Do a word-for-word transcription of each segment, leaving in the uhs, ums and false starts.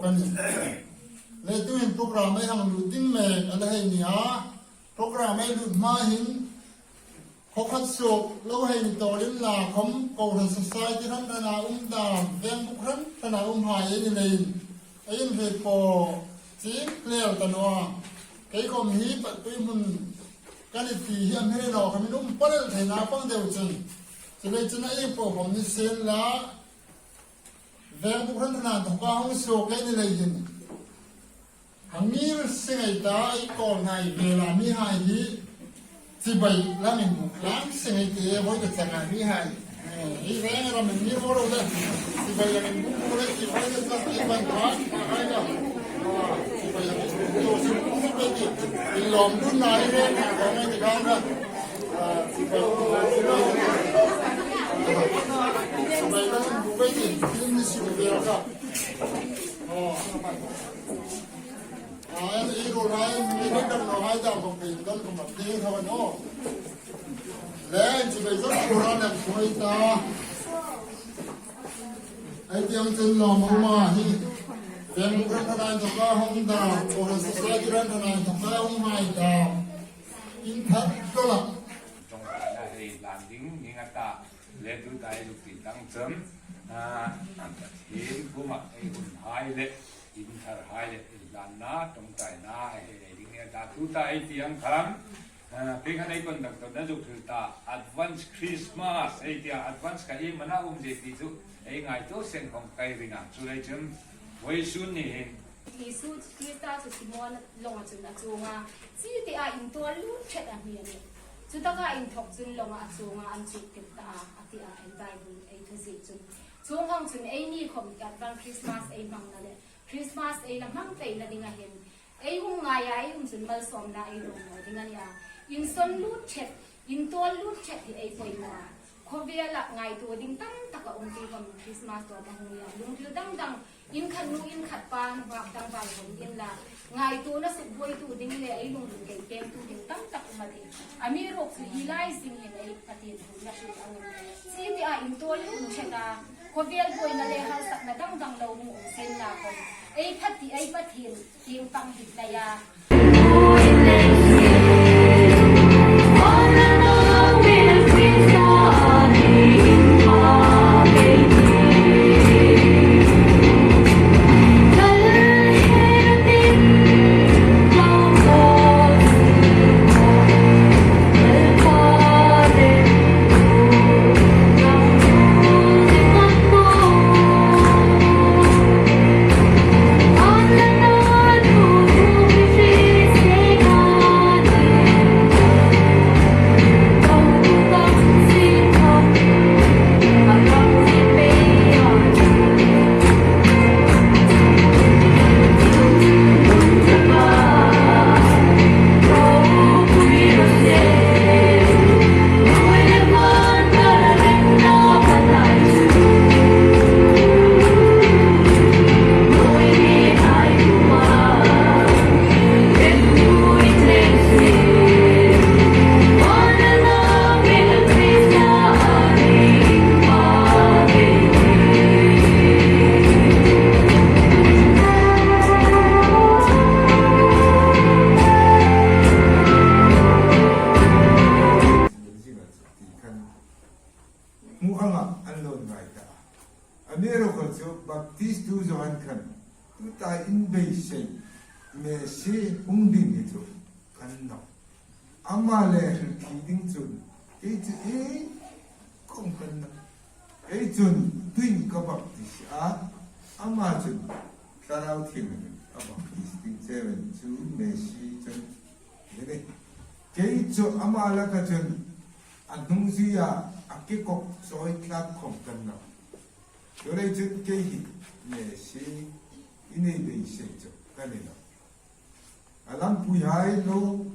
Kan le tuhin program ei hang lut ding mek a la hei ni a. Program ei lut hma hin khawkhat suok lo hei ni tawlin la khawm, Kohran Society hran hrana um dam, Vengbuk hran hrana um hai ei ni leiin, ei inhriet po chi klel ta naw a. Kei khawm hi patpui hmun ka ni ti hi a mi hre naw kha, min um palel theina pang deu chun. Chuleiin chun a ieng po khawm ni sien la, Vengbuk hran hrana inthoka hung suok ei ni leiin, hang ngir seng ei ta, ei kawl hnai vela mihai hi chibai lamin buk lang seng ei tih, voi ka changa mihai. Eh, ei veng ramin ngir maw ro le. Chibai lamin buk buk le, chibai le chang ei ban ban, a hai ka. Chibai lamin buk buk le, chibai le. Ei lawm dun nai le, ka ngai ka ka. Ah, chibai, chibai. Chibai lamin buk le, chibai le, chibai le. Oh. Ai, i ro rai, mi ni kan no hai da ko pe don ko ma pe tho no. Le, chibai zot ko ra na ko ta. Ei tieng chun lawm a um a hi. Vengbuk hran hrana inthoka hung dam, Kohran Society hran hrana inthoka hung hai dam. Inthar tawp la. Ṭawngṭaina hei hlan ding ni nga ta. Le tuta ei zuk ti dang chun, a, Pathien kuoma ei hun hai le, inthar hai le, inhlanna, ṭawngṭaina hei nei ding ni nga ta. Tuta ei ti ang khan, a, kei khan ei conductor-na zuk hril ta, Advance Christmas ei tia, advance kha iem a na um zie ti chu ei ngaituo seng khawm ka ring a. Chuleiin chun, vawisun ni hin, Isu Krista chu Simon lawnga chun a chuong a, chite a intuol lut ṭhet a hni a nih. Chutaka inthawk chun lawnga a chuong a, an chuk tir ta a, a ti a, ei Bible ei thu ziek chun. Chuong ang chun eini khawm Advance Christmas ei hmangna le Christmas ei la hmang theina dinga hin ei hung ngai a, ei hung chun malsawmna ei lawm naw ding a nih a. Insawn lut ṭhet, intuol lut ṭhet hi ei poimaw a. Khawvela ngaituo ding tam tak a um ti khawm Christmas ṭawm a hung nia. Lungril dang dang, in khat nu, in khat pa, nunghak tlangval khawm inla, ngaituona sukbuoitu ding le ei lungril kei pengtu ding tam tak um a tih. Amiruokchu hi lai zing hin ei Pathien thuomna hril ang. Chite a intuol lut ṭhet a, khawvel buoina le harsatna dang dang lo hung um sien la khawm, ei Pathi-, ei Pathien tieng pang hi hlei a. Hmu anga an lo ngai ta a. Amiruokchu Baptistu Johan khan, tuta in beisei, Messi hung ding hi chu kan naw. Ama le hril khi ding chun, kei chu ei khawm kan naw. Kei chun tuin ka baptis a, ama chun Thlarau Thienghlimin a baptis ding che a nih chu Messi chun. Ni ni. Kei chu ama laka chun a hnungzuia a kekawk chawi tlak khawm kan naw. Chuleiin chun kei hi Messi in ei beisei chu ka ni naw. A lampuihai lo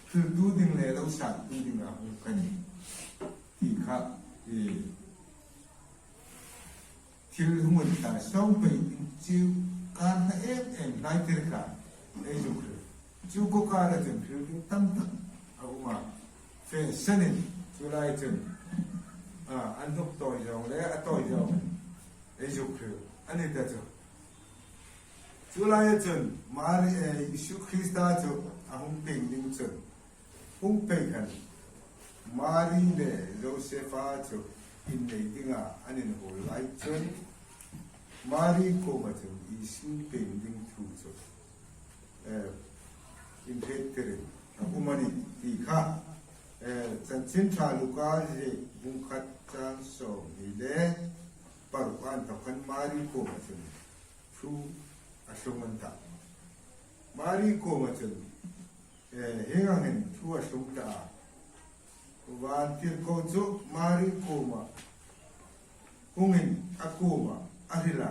hriltu ding le lo sâttu dinga hung ka nih ti kha, e, thil hung an ta sawm pei ding chu kar hla em em hlai tir kha ei zuk hril. Chu ko kara chun hril ding tam tak a um a. Fashion-in chu lai chun, a, an hnuk tawi zawng le a tawi zawng ei zuk hril a ni ta chu. Chu laia chun Mari, eh, Isu Krista chu a hung pêng ding chun, hung pêng khan Mari le Joseph-a chu innei dinga an inhawl lai chun, Mari kuoma chun Isu pêng ding thu chu, eh, inhriettir a um a nih ti kha, eh, Chanchin Ṭha Luka ziek bung khat chang sawmhni le paruk an tawk khan Mari kuoma chun thu a tlung an ta. Mari kuoma chun, eh, hieng ang hin thu a tlung ta a. Vantirko chu Mari kuoma hungin a kuoma a hril a,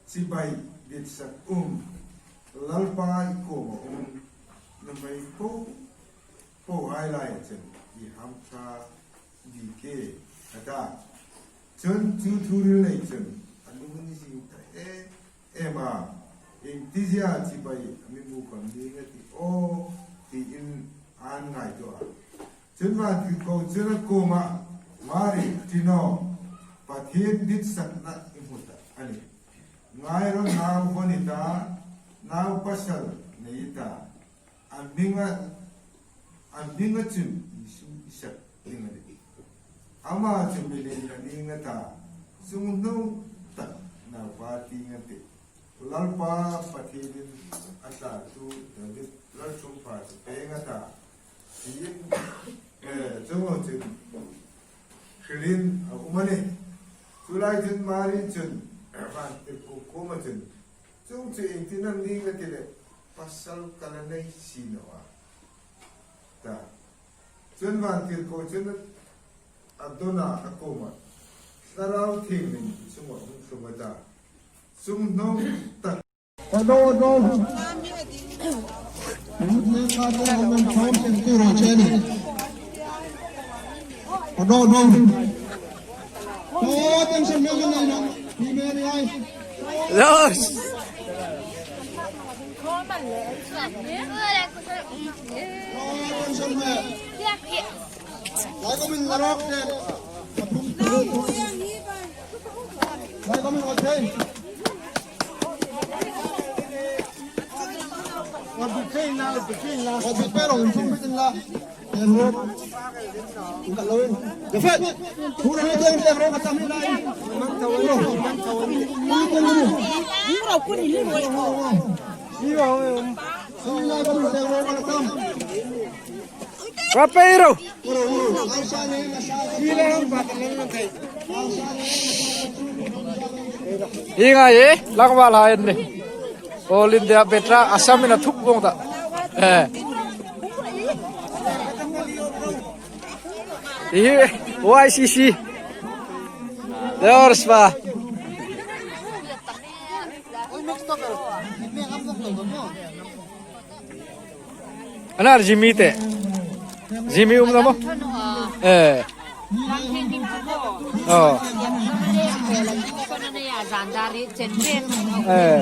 "Chibai ditsak um, Lalpa i kuoma um, nuhmei po po hai laia chun i hamṭha bik ie," a ta. Chun chu thu hril lei chun a lung a ni zing ta em em a. "Iengtizia chibai a mi bûk am ning a tih aw?" tiin an ngaituo a. Chun vantirko chun a kuoma, "Mari, ṭi naw, Pathien ditsakna i hmu ta a nih. Ngai rawh, nau vawn i ta, nau pasal nei i ta. A hminga, a hminga chun Isu i sak ding a nih. Ama chu mi lien a ning a ta, chungnung tak naupa tieng a tih. Lalpa Pathienin a tlatu David lalṭhungpha chu pêng a ta," tiin, eh, chu chu hrilin a um a nih. Chu lai chun Mari chun vantirko kuoma chun, "Chuong chu iengtin am ning a ti leh, pasal ka la nei si naw a," ta. Chun vantirko chun a dawn a, a kuoma, "Thlarau Thienghlim i chunga hung tlung a ta, chungnung tak." Odo, odo. Odo, odo. Odo, attention, no, no, no. Yes. Attention, no. Lai ko min narok de. Lai ko min hotel. Wa bi pe na, bi pe na. Wa bi pe ro, tum bi tin la. Em ro. Ka lo in. De fe. Hu ro de, de ro ka tam ni lai. Hu ro. Hu ro ku ni ni ro. Ni ro. Ni lai ko min de ro ka tam. Wa pe ro. Hi ngai e, langval hai ni. All India betra Assam-in a thuk vong ta. Eh. Hi Y C C. Dors pa. Anar Jimmy te. Jimmy um naw maw? Eh. Oh. Eh.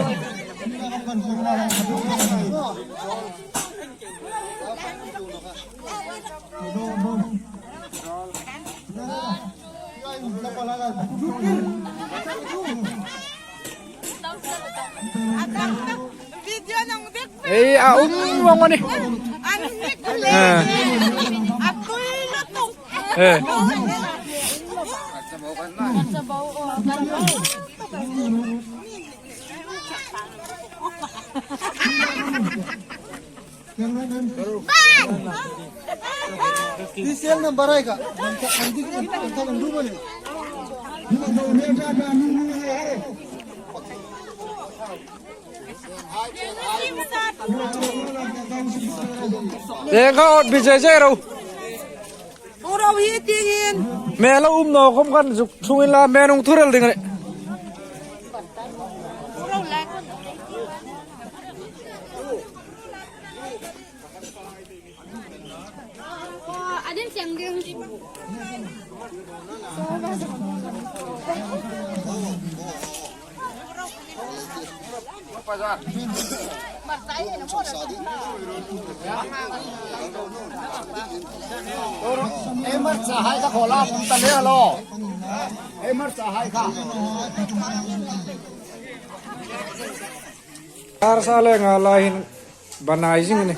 Ei, a um vong a nih. Eh. Eh. T C L number ai ka. An dik an thal an du bani. Te ka ot bi je je ro. Uro hi tingin. Me lo um naw khom khan zuk chung in la me nung thurel ding re. Adin siang ding. Ei, hmarcha hai kha khaw la, um ta le lo. Ei, hmarcha hai kha. Kar sa le nga lai hin banai zing ni.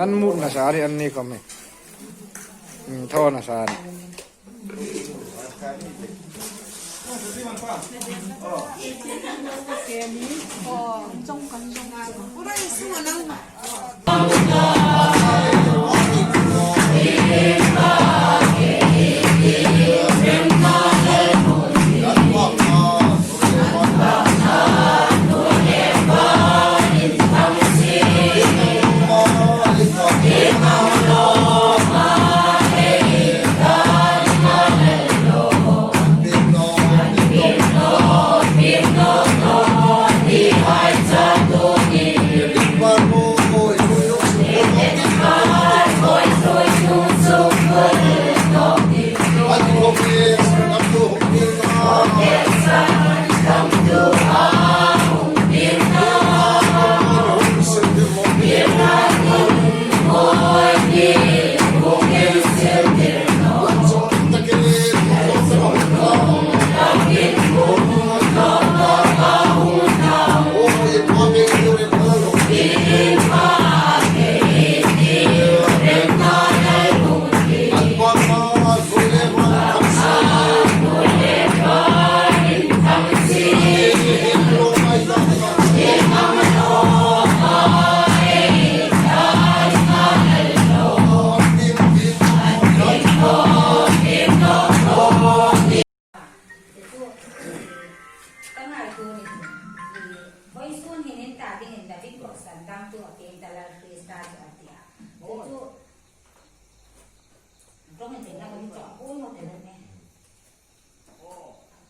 An mut nasa ni an ni khom e. Hmm, thaw nasa ni. Ka ngaituo ni, i, vawisun hin in ta dingin David kawngsan dangtu a pieng ta Lal Krista chu a ti a. Chu chu, ṭawng in te na kan chawk pui mo te na me.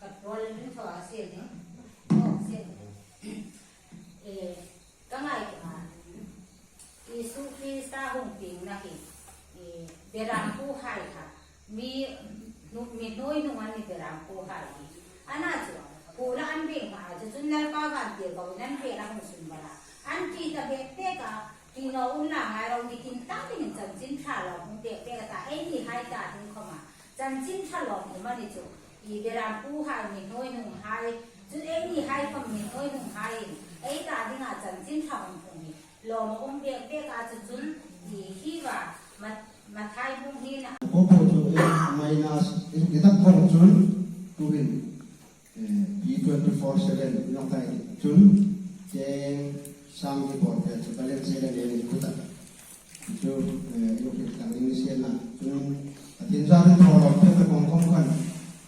Ka tual in thaw a si ni. Thaw a si ni. E, ka ngaituo a. Isu Krista hung piengna hi, e, berampuhai kha, mi, nu, mi hnuoi hnung an ni berampuhai hi. Ana chu, kula an beng kha, chu chun Lalpa vantirkoin an beng a hung sunvar a. An ṭi ta bek bek a, ṭi naw unla ngai ro, nitin ta dingin chanchin ṭha lawm hung bek bek a ta, ei ni hai ta ding khom a. Chanchin ṭha lawm um a ni chu, i berampuhai mi hnuoi hnunghai, chu ei ni hai khom mi hnuoi hnunghai, ei ta dinga chanchin ṭha hung hung hi. Lawm a um bek bek a chu chun, i hi va, Ma-, Mathai bung hnina. Ko ko chu, eh, minus, i, i tak ko chun, tuhin, eh, P twenty-four seven, nok tai chun, cheng sang ni bor te chu balance seven ni kuta. Chu, eh, i hriet tang ding ni sienla. Chun, Pathien zârin thaw lo pek pek kawng kawng khan,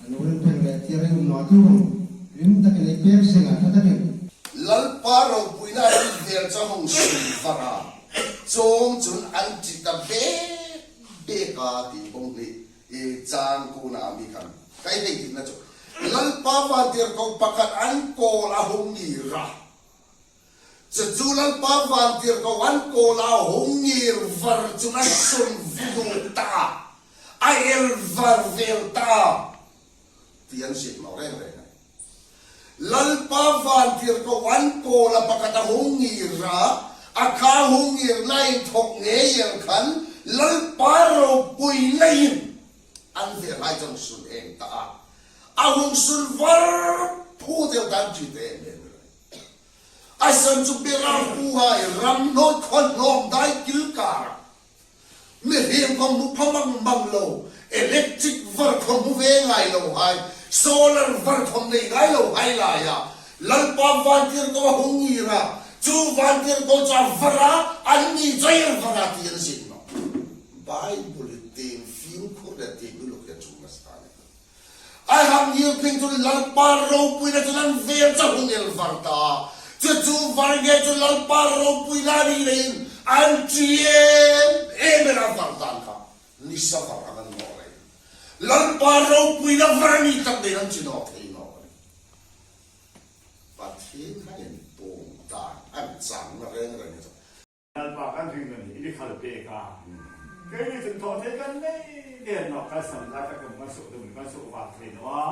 a nurin pek le tir ring um naw tu, rim takin ei pek seng a, ṭha takin. Lalpa ropuina an vel chu hung sunvar a. Chuongchun an ṭi ta bek bek a ti bawk ni, i chang kuna mi khan. Ka hei ti na chu. Lalpa vantirko pakhat an kawl a hung ngir a. Chu chu Lalpa vantirko an kawl a hung ngir var chun a sun vut ta a. A el var vel ta a. Ti an hriet naw reng reng a. Lalpa vantirko an kawl a pakhat a hung ngir a. A kha hung ngirna inthawk ngei el khan Lalpa ropuina in an vel hai chun sun eng ta a. A hung sunvar phut el ta an ṭi ta em em. A san chu berampuhai ram hnawt khaw hnawm dai kil kara. Mihriem khom hmu pha mang mang lo, electric var khom hmu ve ngai lo hai, solar var khom nei ngai lo hai laia. Lalpa vantirko a hung ngir a, chu vantirko chu a var a, anni chu a el var a ti an zing naw. Bible-in tieng fimkhur le tieng mi lo khen chung nasa a ni. A hang ngir phing chun Lalpa ropuina chun an vel chu hung el var ta. Chu chu var nge chu Lalpa ropuina ni leiin an ṭi em em a var dan kha. Nisa var ang an naw rei. Lalpa ropuina var ni tak dei an ṭi naw thei naw rei. Pathien kha en pawng ta an chang na reng reng. Lalpa kan hring nun hi i ni khal pek a. Keini chun thaw thei kan nei, nei naw, kan sam lai tak kan suk dum, kan suk vak thei naw a.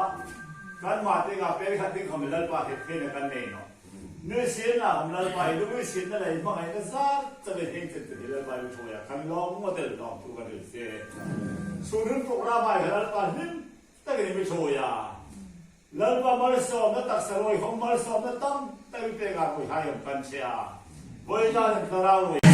Kan ma te nga pek khat ding khom Lalpa het theina kan nei naw. Nuisietna um Lalpa, i nuisietna lei hmangaina zat chauin hieng chen chen hi Lalpa i ṭhuoi a, kan lawm ngawt el nawk thu kan hril che. Sun hun program-a hi Lalpa hlim takin i mi ṭhuoi a. Lalpa malsawmna taksa ruoi khawm malsawmna tam tak i pek a, ruoi hai hawm kan che a. Voi ta nen ka rau ruoi.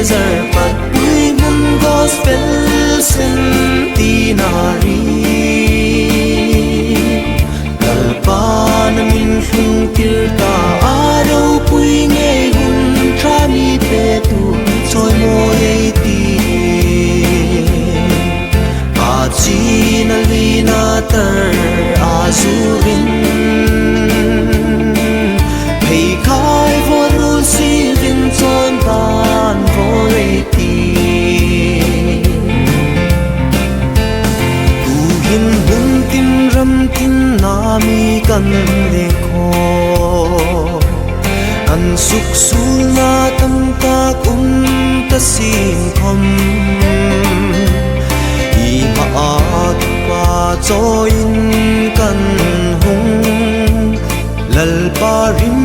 Zarpatpui hmun gospel sen tina ri, Lalpa na min hlungtir ta a, ropui ngei hun ṭha mi petu chawimawi ei ti. A china lina tar a zurin, pheikhai vawrul sirin chawn dan vawr ei ti. Tuhin hmun tin ram tin na mi kan le khaw, kan suksuolna tam tak um ta sien khom, i hmaa tupa chawiin kan hung, Lalpa rim